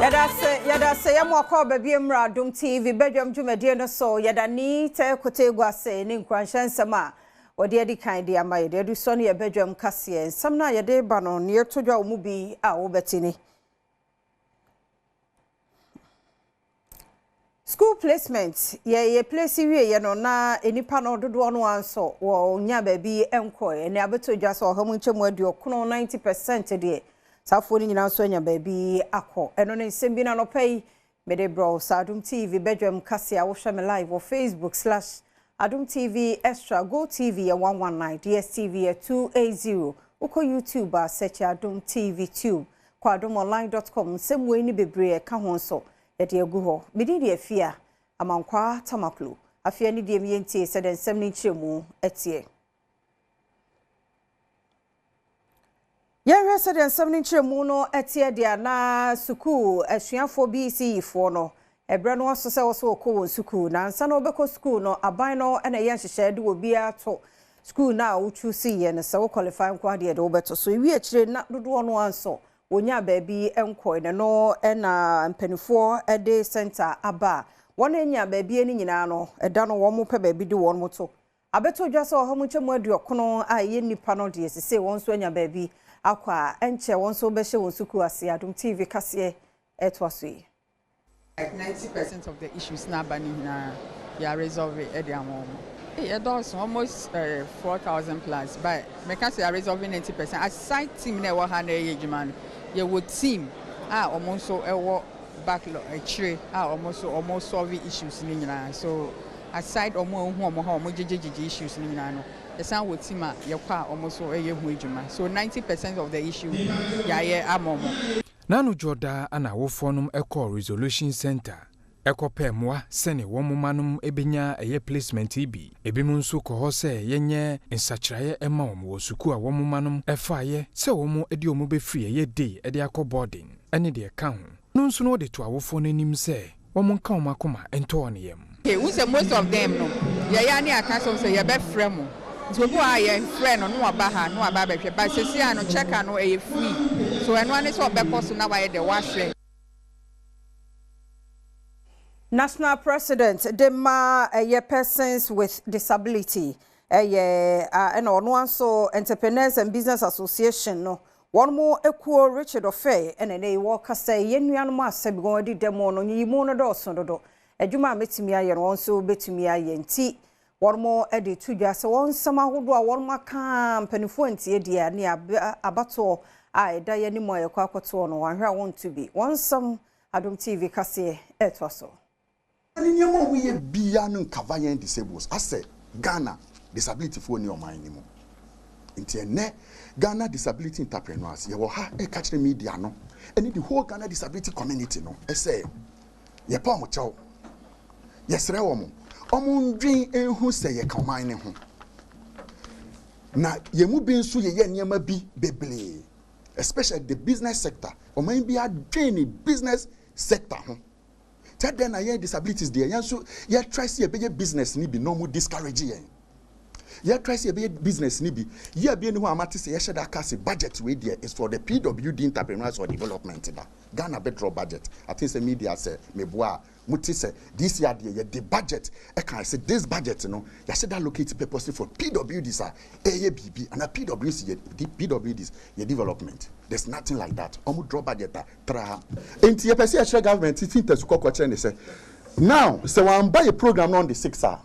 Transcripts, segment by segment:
Yɛda ase, yɛda ase, yɛma wo akwaaba bio mmra Adom TV badwam dwumadie no so. Yɛda Nii Tɛ Kotee Gu ase ne nkuranhyɛ nsɛm a wɔde adi kan de ama yɛde adu so ne yɛ badwam kaseɛ. Nsɛm no a yɛde ba no, nea ɛto dwa wɔ mu bi a wobɛte ni. School placement, yɛ place wie yɛ no na nipa no dodoɔ no anso wɔ nya baabi nkɔ. Ɛne abɛto dwa sɛ ɔha mu nkyɛmu 90, 90% deɛ saafoɔ no nyinaa nso anya baabi akɔ. Ɛno ne nsɛm bi na nɔpɛ yi mede brɛ wo Adom TV badwam kaseɛ a wohwɛ me live wɔ Facebook slash Adom TV Extra, Go TV yɛ 119, DSTV yɛ 280. Wokɔ YouTube a, search Adom TV Tube. Kɔ adomonline.com, nsɛm wei ne bebree ɛka ho nso yɛde agu hɔ. Mede deɛ fia Amankwaa Tamaklo. Afei ne deɛ meyɛntie sɛ de nsɛm no nkyerɛmu ɛteɛ. Yɛhwɛ sɛdeɛ nsɛm no nkyerɛmu no ɛteɛ deɛ, na sukuu asuafoɔ BECE foɔ no, ɛberɛ no aso sɛ wɔso wɔkɔ wɔn sukuu, na ansa na wɔbɛkɔ sukuu no, aban no ɛna ɛyɛ nhyehyɛe de obiara to sukuu no a wotwu si yɛ no. Sɛ wo qualify nko adeɛ de wobɛto so ewi akyire, na dodoɔ no anso wonya baabi nkɔe no no ɛna mpanimfoɔ de center aba a wɔn anya baabi no nyinaa no, ɛda no wɔn pɛ baabi de wɔn to abɛto dwa sɛ ɔha mu nkyɛmu 90 a ɛyɛ nnipa no deɛ, sese wɔn nso anya baabi akɔ a ɛnkyɛ wɔn nso bɛhyɛ wɔn sukuu ase. Adom TV kaseɛ ɛtoa so yi. Like 90% of the issues na aba ne nyinaa yɛ resolve ɛde ama wɔn. Ɛdɔɔso, almost 4,000 plus, but mɛka sɛ yɛ resolve 90%. Aside team na ɛwɔ ha na ɛyɛ adwuma no, yɛwɔ team a wɔn nso ɛwɔ backlog akyire a wɔn nso wɔn solve issues ne nyinaa. So aside wɔn a ehu wɔn ha, wɔn gyegyegyegye issues ne nyinaa no, yɛsan wɔ team a yɛkɔ a wɔn nso ɛyɛ ho adwuma. So 90% of the issue yɛayɛ ama wɔn. N'ano dwoɔdaa ana awofoɔ nom ɛkɔɔ Resolution Center ɛkɔpɛ mmoa sɛne wɔn moma nom ɛbɛnya ɛyɛ placement yi bi. Ebinom nso kɔ hɔ sɛ yɛnyɛ nsakyerɛeɛ ɛma wɔn wɔ sukuu a wɔn moma nom ɛfaeɛ sɛ wɔn de wɔn bɛfiri ɛyɛ day ɛde akɔ boarding ɛne deɛ ɛka ho no nso no, wɔde to awofoɔ no anim sɛ wɔn nka wɔn akoma ɛntɔ wɔn yam. Okay, wo sɛ most of them no, yɛyɛ ne aka sɛ sɛ yɛbɛfrɛ mo, nti obi wɔ ha yɛmfrɛ no na waba ha na waba abɛhwɛ, but sɛsi a no, checker no ɛyɛ free, so ɛno ane sɛ ɔbɛkɔ so na wayɛ dɛ wahwɛ. National President de ma ɛyɛ Persons with Disability, ɛyɛ ɛna ɔno nso Entrepreneurs and Business Association no, wɔn mo ekuo, Richard Ɔfɛ, ɛna ɛnɛ yi wɔkasa. Yɛn nuanom a sɛbi wɔn adi dɛm no, nyiyimu no dɔɔso dodo. Adwuma a mɛtumi ayɛ no, wɔn nso bɛtumi ayɛ, nti wɔn mo de to dwa sɛ wɔn nsɛm ahodoɔ a wɔn aka mpanimfoɔ ntie deɛ, ne abatoɔ a ɛda yɛn anim a yɛkɔ akɔtoɔ no, wɔn ahwɛ a wɔnto bi. Wɔn nsɛm, Adom TV kaseɛ ɛtoa so. Ne nneɛma a wɔyɛ bia no ncover yɛn disables, asɛ Ghana disability foɔ ni ɔman no mu. Nti ɛnɛ Ghana Disability Entrepreneurs yɛwɔ ha ɛka kyerɛ media no ɛne the whole Ghana disability community no ɛsɛ yɛpɛ ɔmo kyɛw, yɛsrɛ wɔn ɔmo ndwen ehu sɛ yɛka ɔman ne ho, na yɛn mu bi nso yɛyɛ nneɛma bi bebree, especially the business sector. Ɔman bi adwen ne business sector ho kyɛ dɛn na yɛn disabilities deɛ, yɛn nso yɛtry sɛ yɛbɛyɛ business ni bi na ɔmo discourage yɛn. Yɛtry sɛ yɛbɛyɛ business ni bi yɛ bi ni hɔ a mate sɛ yɛhyɛ da aka sɛ budget wei deɛ is for the PWD entrepreneurs or development da. Ghana bɛ draw budget, I think sɛ media sɛ meboa a mote sɛ this year deɛ, yɛde budget ɛka sɛ this budget no, yɛahyɛ da allocate purposely for PWDs a ɛyɛ biribi ana PWC yɛ PWDs yɛ development. There's nothing like that. Ɔmo draw budget a tra. Nti yɛpɛ sɛ yɛkyerɛ government titi ntasu kɔkɔ kyerɛ ne sɛ now sɛ wɔamba yɛ program no on the 6 a,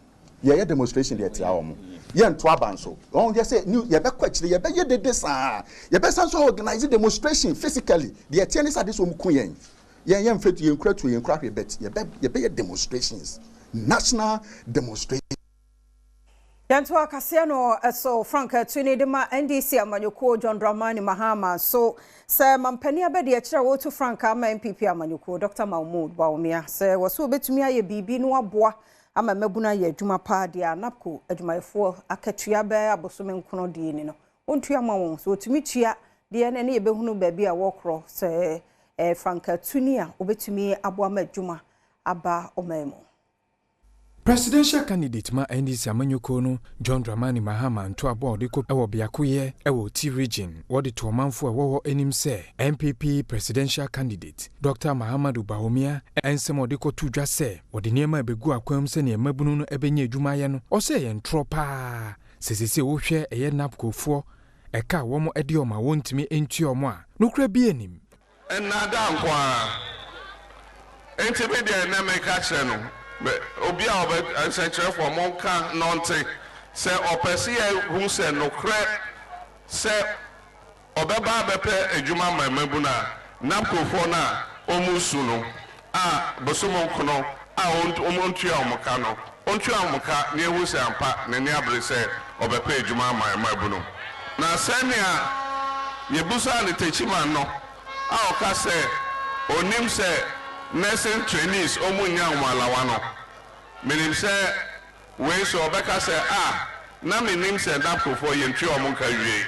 yɛyɛ demonstration deɛ tia wɔn, yɛnto aba nso wɔn yɛ sɛ new. Yɛbɛkɔ akyire, yɛbɛyɛ dede saa, yɛbɛsan so organize demonstration physically. Deɛ ɛteɛ ne sɛ ade sɛ wɔn ku yɛn, yɛn mfɛ tu, yɛn kura tu, yɛn kura hwɛ, but yɛbɛyɛ demonstrations, national demonstration. Yɛnto akaseɛ no ɛso. Frank atuni de ma NDC amanyɔkuo, John Dramani Mahama, so sɛ mampanin abɛde akyerɛ a wɔretu frankaa ama NPP amanyɔkuo, Dr Mahmood Bawumia, sɛ wɔso wɔbɛtumi ayɛ biribi no aboa ama mmabunu ayɛ adwuma paa deɛ a, NABCO adwumayɛfoɔ akatua bɛyɛ abosome 9 deɛ ni no, wɔntua ma wɔn. So wɔtumi tua deɛ ne yɛbɛhunu baabi a wɔkorɔ sɛ frankatuni a wɔbɛtumi aboa ma adwuma aba ɔman mu. Presidential candidate ma NDC amanyɔkuo no, John Dramani Mahama, ntoabɔ a ɔde kɔ wɔ biakoyɛ wɔ Oti Region, wɔde to ɔmanfoɔ a ɛwɔ hɔ anim sɛ NPP presidential candidate Dr. Mahamudu Bawumia nsɛm a ɔde kɔto dwa sɛ wɔde nneɛma abɛgu akwan mu sɛnea mmabunu no bɛnya adwuma ayɛ no, ɔsɛ ɛyɛ ntorɔ paa. Sɛ seesei wohwɛ ɛyɛ NABCO foɔ ɛka a wɔn de wɔn a wɔntumi ntua wɔn a, nokorɛ bi anim. Nnaadaa nko ara. Enti me deɛ nnɛ meka kyerɛ no, obi a ɔbɛ, nsɛnkyerɛfoɔ monka na ɔnte, sɛ ɔpɛ sɛ yɛhu sɛ nokorɛ sɛ ɔbɛba abɛpɛ adwuma ama mmabunu a, NABCOfoɔ no a wɔresu no a bosom nkono a ɔntua wɔn ka no, ɔntua wɔn ka na yɛhu sɛ ampa n'ani abere sɛ ɔbɛpɛ adwuma ama mmabunu. Na sɛnea yɛbusaa no Techiman no a ɔka sɛ ɔnim sɛ nursing trainees ɔmu nnya wɔn alawa no, menim sɛ wei nso ɔbɛka sɛ, "Ah, na mennim sɛ NABCOfoɔ yɛntua wɔn nka wie."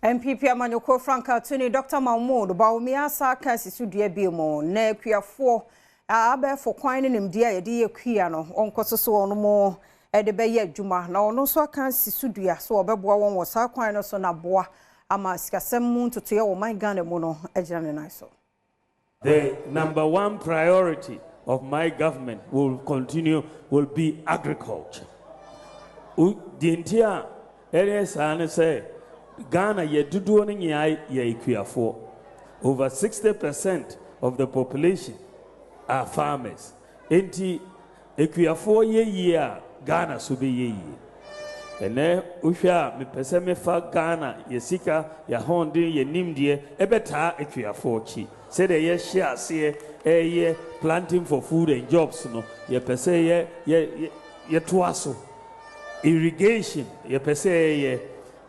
NPP amanyɔkuo frankaatuni Dr. Mahmood Bawumia asa aka asi so dua bio mu na akuafoɔ abɛɛfo kwan ne nimdeɛ a yɛde yɛ kua no, ɔnkɔ so so wɔn mo de bɛyɛ adwuma, na ɔno nso aka asi so dua so ɔbɛboa wɔn wɔ saa kwan no so na boa ama sikasɛm mu ntotoeɛ wɔ man Ghana mu no agyina ne nan so. The number one priority of my government will continue will be agriculture. Deɛ nti a ɛyɛ saa ne sɛ Ghana yɛ dodoɔ no nyinaa yɛ akuafoɔ. Over 60% of the population are farmers. Enti akuafoɔ yɛ yie a, Ghana so bɛyɛ yie. Ɛnɛ wohwɛ a, mepɛ sɛ mefa Ghana yɛ sika, yɛ ahoɔden, yɛ nimdeɛ ɛbɛtaa akuafoɔ akyi. Sɛdeɛ yɛhyɛ aseɛ ɛyɛ Planting for Food and Jobs no, yɛpɛ sɛ yɛ yɛ yɛtoa so. Irrigation yɛpɛ sɛ yɛyɛ,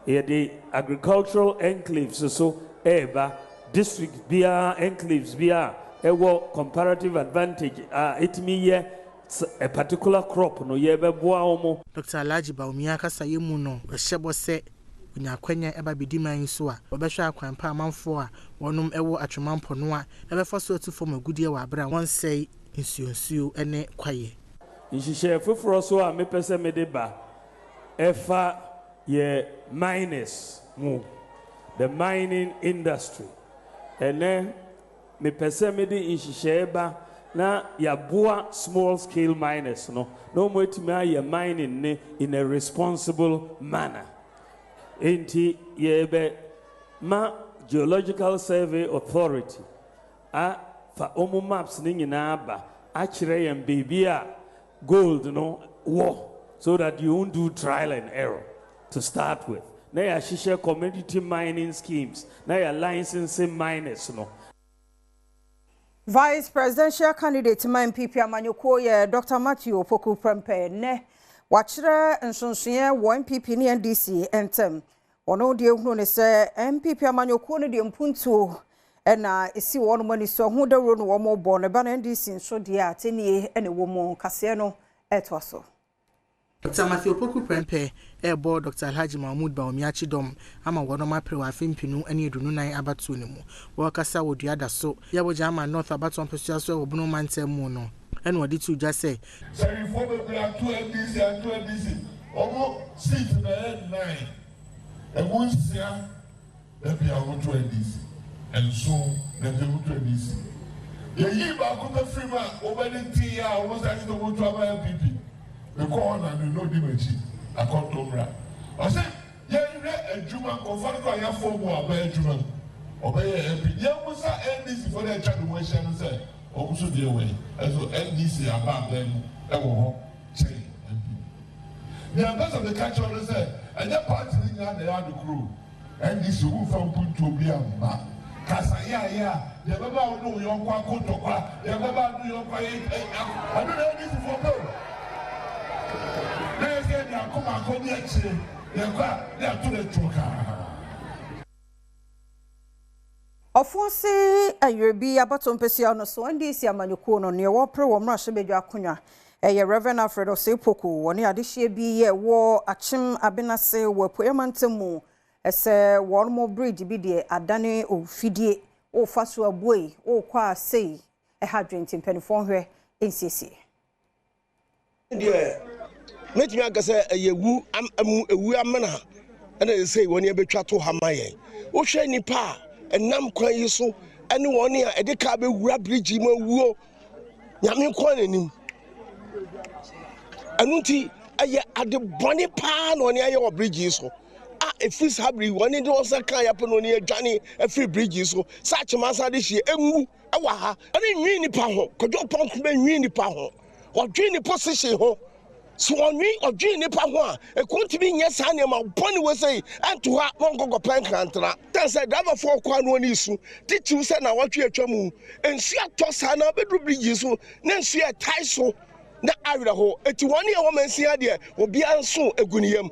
yɛde agricultural enclaves so ɛreba, district biara enclaves biara ɛwɔ comparative advantage a ɛtumi yɛ a particular crop no, yɛbɛboa wɔn. Dr. Alhaji Bawumia kasayɛ mu no, ɛhyɛ bɔ sɛ onya akwanya ɛba bɛdi man yi so a, wɔbɛhwɛ akwan pa amanfoɔ a wɔnom ɛwɔ Atwima Mponua ɛbɛfa so atu fam agudeɛ wɔ abere a wɔnsɛe nsuonsuo ne kwaeɛ. Nhyehyɛ foforɔ so a mepɛ sɛ mede ba ɛfa yɛ miners mu, the mining industry. Ɛnɛ mepɛ sɛ mede nhyehyɛe ba na yɛaboa small scale miners no na wɔn atumi ayɛ mining ne in a responsible manner. Enti yɛbɛ ma Geological Survey Authority a fa wɔn maps ne nyinaa ba akyerɛ yɛn beebi a gold no wɔ, so that you won't do trial and error to start with, na yɛahyehyɛ community mining schemes na yɛ licensing miners no. Vice presidential candidate ma NPP amanyɔkuo yɛ Dr. Matthew Opoku Prempeh nnɛ wakyerɛ nsonsoeɛ wɔ NPP ne NDC ntam. Ɔno deɛ ehunu ne sɛ NPP amanyɔkuo no deɛ, mpuntuo ɛna esi wɔn ani so ho dawuro no wɔn bɔ ne ba, na NDC nso deɛ atenie ɛna ɛwɔ mu. Kaseɛ no ɛtoa so. Dr. Matthew Opoku Prempeh ɛrebɔ Dr. Alhaji Mahmood Bawumia akyi ama wɔn apere wɔ afe 2024 abatoɔ no mu. Wɔrekasa wɔ dua da so yɛwɔ Jaman North abatoɔ mpɛsua so ɛwɔ Bono mantam mu no, ɛna wɔde to dwa sɛ Sɛwifoɔ bebree ato NDC, ato NDC. Wɔn seat na ɛyɛ nnan, ɛmu nsia dabi a wɔto NDC, nson dabi a wɔto NDC. Yɛyi baako bɛfiri mu a wɔbɛde tii a wɔn nsa sɛ wɔto ama NPP. Mekɔ hɔ na ne no di m'akyi akɔntɔ mmra. Ɔsɛ yɛnhwɛ adwuma nkɔfa no kɔ a yɛafɔ mu aba adwuma mu ɔbɛyɛ MP. Yɛn sa NDC fo de atwa ne ho ahyia no sɛ wɔn nso deɛ wɔ yi ɛso NDC aba aban mu ɛwɔ hɔ kyɛn NPP. Deɛ mpɛ sɛ meka kyerɛ no sɛ ɛnyɛ party no nyinaa na ɛyɛ ade koro. NDC wo nfa mpuntuo bi amma kasa yɛ a deɛ bɛba wo ne wo yɔnko akɔ ntɔkwa, deɛ bɛba wo ne yɔnko ayɛ ɛno na NDC foɔ pɛ o. Na yɛ sɛ yɛde akɔ baako ne akyire yɛkɔ a ne ato ne tuo kaa. Ɔfoase Ayirebi abato mpɛsua no so, NDC amanyɔkuo no nea wɔpere wɔ mmarahyɛbadwa akonnwa ɛyɛ Reverend Alfred Osei Poku, wɔne adehyeɛ bi yɛ wɔ Akyem Abenase wɔ Apueeɛ mantam mu ɛsɛ wɔn mo bridge bi deɛ adane ofidie wofa so abuei wokɔ a sei ɛha dwenti mpanimfoɔ hwɛ nsiesie. Deɛ mɛtumi aka sɛ ɛyɛ wu ewu amena ɛna ɛsɛ wɔn abɛtwa to ha ma yɛn. Wohwɛ nnipa a ɛnam kwan yi so ɛne wɔn a ɛde kaa bɛwura bridge mu awuo, Nyame nko ara n'anim. Ɛno nti ɛyɛ ade bɔne paa na wɔn ayɛ wɔ bridge yi so a ɛfiri saa bere yi wɔn de wɔn nsa kan yɛpɛ na wɔn adwane afiri bridge yi so sɛ akyema de hyɛ engu ɛwɔ ha. Ɔne nwi nipa ho, Kwadwo Pɔnkɔ bɛ nwi nipa ho. Ɔdwen ne position ho. So ɔnwen ɔdwen nipa ho a, ɛkɔ ntumi nyɛ saa nneɛma bɔne wɔ sɛ ɛnto ha na ɔnkɔ kɔpɛ nkrantena. Tan sɛ driverfoɔ kɔ ano ne su titiriw sɛ na wɔtwe atwa mu nsuo atɔ saa na abɛduru bridge so na nsuo ɛtae so na awerɛho. Eti wɔn ne ɛwɔ mansin adeɛ obiara nso egu ne yam.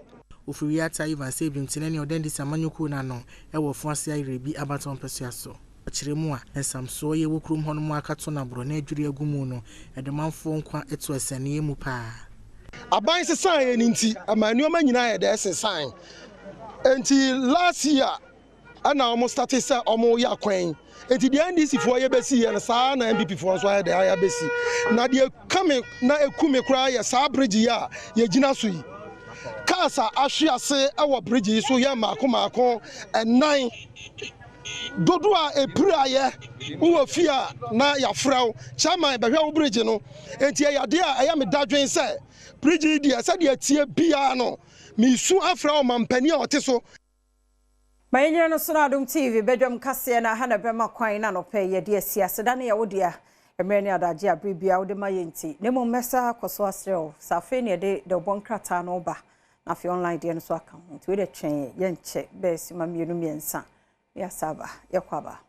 Ofiri Wiata Ivan Sebim te ne nea ɔda Ndc amanyɔkuo no ano wɔ Ofoase Ayerɛbi abatoɔ mpɛsoa so. Ɔkyerɛ mu a, nsamsoɔ yi ɛwɔ kurom hɔ nom akato no aborɔ na adwiri agu mu no, ɛde manfoɔ nkwa to asianeɛ mu paa. Aban sesaeɛ no nti ɛmaa nnoɔma nyinaa yɛ dɛ sesae. Nti last year ɛna wɔn starte sɛ wɔn yɛ akwan yi. Nti deɛ NDC foɔ yɛ bɛsi yɛ no saa na NPP foɔ nso ayɛ dɛ ayɛ abɛsi. Na deɛ ɛka me na ɛku me koraa yɛ saa bridge yi a yɛgyina so yi. Cars a ahwe ase wɔ bridge yi so yɛ mmaako mmaako nnan. Dodoɔ a ɛpiraeɛ wowɔ fie a na yɛafrɛ wo, chairman bɛhwɛ wo bridge no. Enti ɛyɛ adeɛ a ɛyɛ me dadwen sɛ bridge yi deɛ sɛdeɛ ɛteɛ biara no meresu afrɛ ɔmampanin a ɔte so. Ma yɛnyina no so na Adom TV badwam kaseɛ no aha na ɛbɛma kwan na anɔpa yi yɛde asi aseda ne yɛwo dea mmerɛ ne adagye a bere biara wode ma yɛn nti na mmom mɛsa akɔ so asrɛ wo sɛ afei na yɛde dawubɔ nkrataa no ba na afei online deɛ no so aka ho nti wei deɛ twɛn yɛnkyɛ bɛyɛ sima mmienu mmiɛnsa na yɛasa aba yɛkɔ aba.